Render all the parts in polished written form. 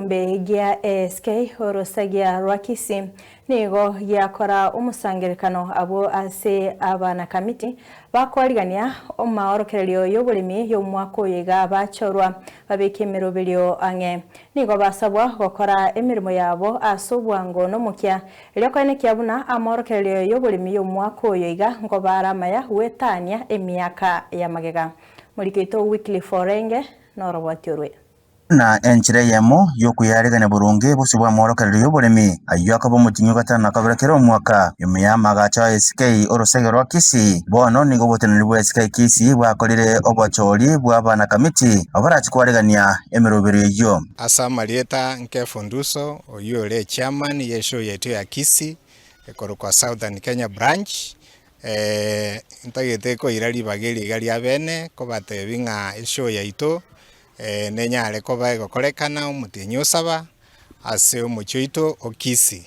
Egekombe gia ASK orosagia rwa Kisii nigo giakora omosangererekano abwo ase abanakamiti bakoarigania omaorokererio y'oboremi y'omwaka oyo iga bachorwa babeke emeroberio ang'e. Nigo basabwa gokora emeremo yabo ase obwango nomokia erio koenekia buna amaorokererio y'oboremi y'omwaka oyo iga nkobare amaya gwetania emiaka ya magega. Morike oito Wycliffe Orenge noroboti orwe. Na enchera eyemo y'okoyaregania boronge bosio bw'amorokererio y'oboremi, ayio akaba omotienyi o gatano na kabere kera omwaka, nyuma y'amagacho a SK orosege rwa Kisii. Bono nigo oboteneneri bwa SK Kisii bwakorire obochori bw'abanakamiti abarache koaregania emeroberio eyio. Ase amarieta nkefunduso oyio ore echairman ye show yaito ya Kisii ekorokwa Southern Kenya Branch, ntagete koira ribaga eri iga ria bene kobatebi ng'a eshow yaito nenyare koba egokorekana omotienyi osaba ase omochie oito o Kisii.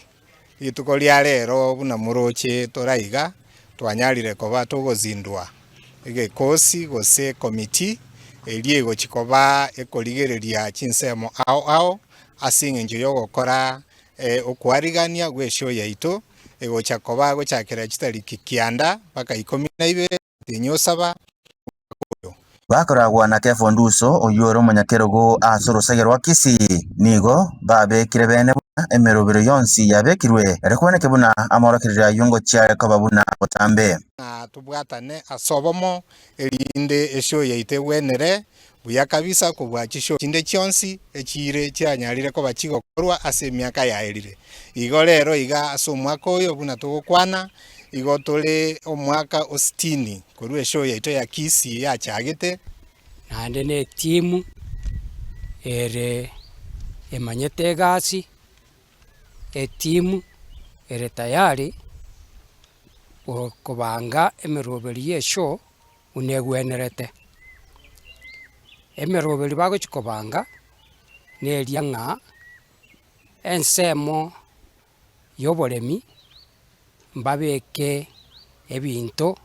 Rituko ria rero buna moroche tore aiga, twanyarire koba togozindua egekosi gose ecommittee eria egochi koba ekorigereria chinsemo ao ao ase eng'encho ya ogokora okwarigania gwa eshow yaito egocha koba gochakera chitariki kianda mpaka ikomi na ibere omotienyi osaba omwaka oyo. Bakoragwa na Kefa Onduso, oyio ore omonyakerogo ase orosege rwa Kisii, nigo babekire bene buna emerobero yonsi yabekirwe, erio kweneke buna amorokererio ayio ngochia are koba buna botambe. Ng'a tobwatane ase obomo, erinde eshow yaito egwenere buya kabisa kobua chishow chinde chionsi echiire chianyarire koba chigokorwa ase emiaka yaerire. Igo rero iga ase omwaka oyo buna togokwana, igo tore omwaka o sitini korwa eshow yaito ya Kisii yachagete. Naende ne etimu ere emanyete egasi, etimu ere tayari kobanga emeroberi ya eshow buna egwenerete. Emeroberi bagochi kobanga, neria ng'a ensemo ya oboremi mbabeke ebinto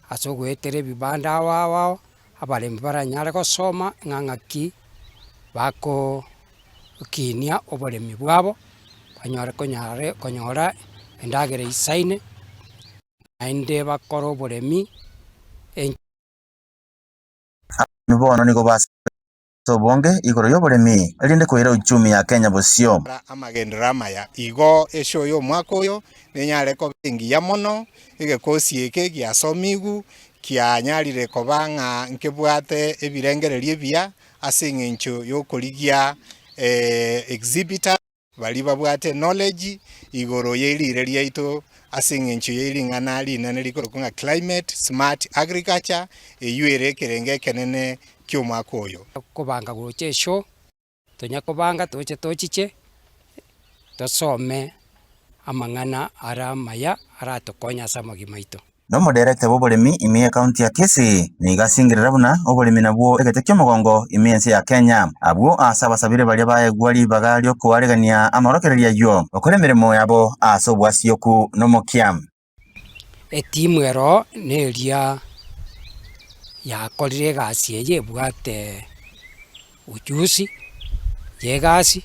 ase ogoetera ebibanda ao ao ao, abaremi baranyare gosoma ng'a ng'aki bako kinia oboremi bwabo, banyore konyare konyora endagera eisaine, naende bakore oboremi. Abaremi bono nigo base obonge igoro y'oboremi, erinde koira uchumi ya Kenya bosio. Amagenderero amaya. Igo eshow y'omwaka oyo nenyare koba engiya mono, egekosi eke giasomigwe kianyarire koba ng'a nkebwate ebirengererio ebiya ase eng'encho y'okorigia exhibitors. Baria babwate knowledge igoro ye riire riaito ase eng'encho ye ring'ana rinene rikorokwa ng'a climate smart agriculture, eyio ere ekerengo ekenene ki'omwaka oyo. Kobanga gocha eshow, tonya kobanga toche tochiche, tosome amang'ana are amaya aratokonye ase amagima aito. Na omoderekta bw'oboremi ime y'Ekaunti ya Kisii nigo asingerera buna oboremi nabwo egete ki'omogongo ime y'ense ya Kenya. Abwo ase abasabire baria baegwa ribaga ri'okoaregania amorokererio ayio, gokora emeremo yabo ase obwasioku nomokia. Etimu ero neria yakorire egasi eye ebwate ujuzi ya egasi,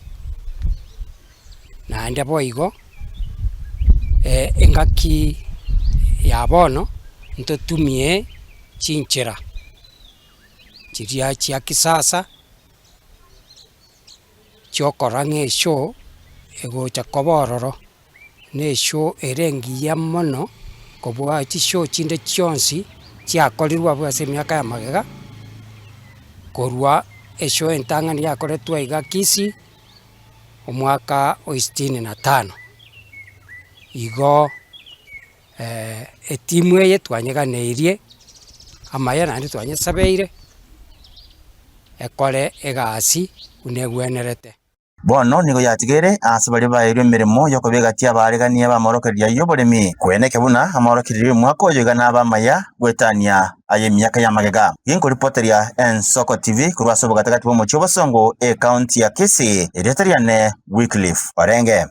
naende boigo engaki ya bono ntotumie chinchera chiria chia kisasa chiokora ng'a eshow egocha koba ororo, na eshow ere engiya mono kobua chishow chinde chionsi chiakorirwe abwo ase emiaka ya magega, korwa eshow entang'ani yakoretwe aiga Kisii, omwaka o sitini na tano. Igo etimu eye twanyeganeirie amaya naende twanyesabeire, ekore egasi buna egwenerete. Bono nigo yatigaire ase baria baeirwe emeremo y'okoba egati y'abaaregania b'amorokererio y'oboremi, kweneke buna amorokererio y'omwaka oyo iga nabe amaya goetania ay'emiaka y'amagega. Ginkoripoteria Ensoko TV korwa ase obogatagati bw'omochie o Bosongo, ecounty ya Kisii, erieta riane Wycliffe Orenge.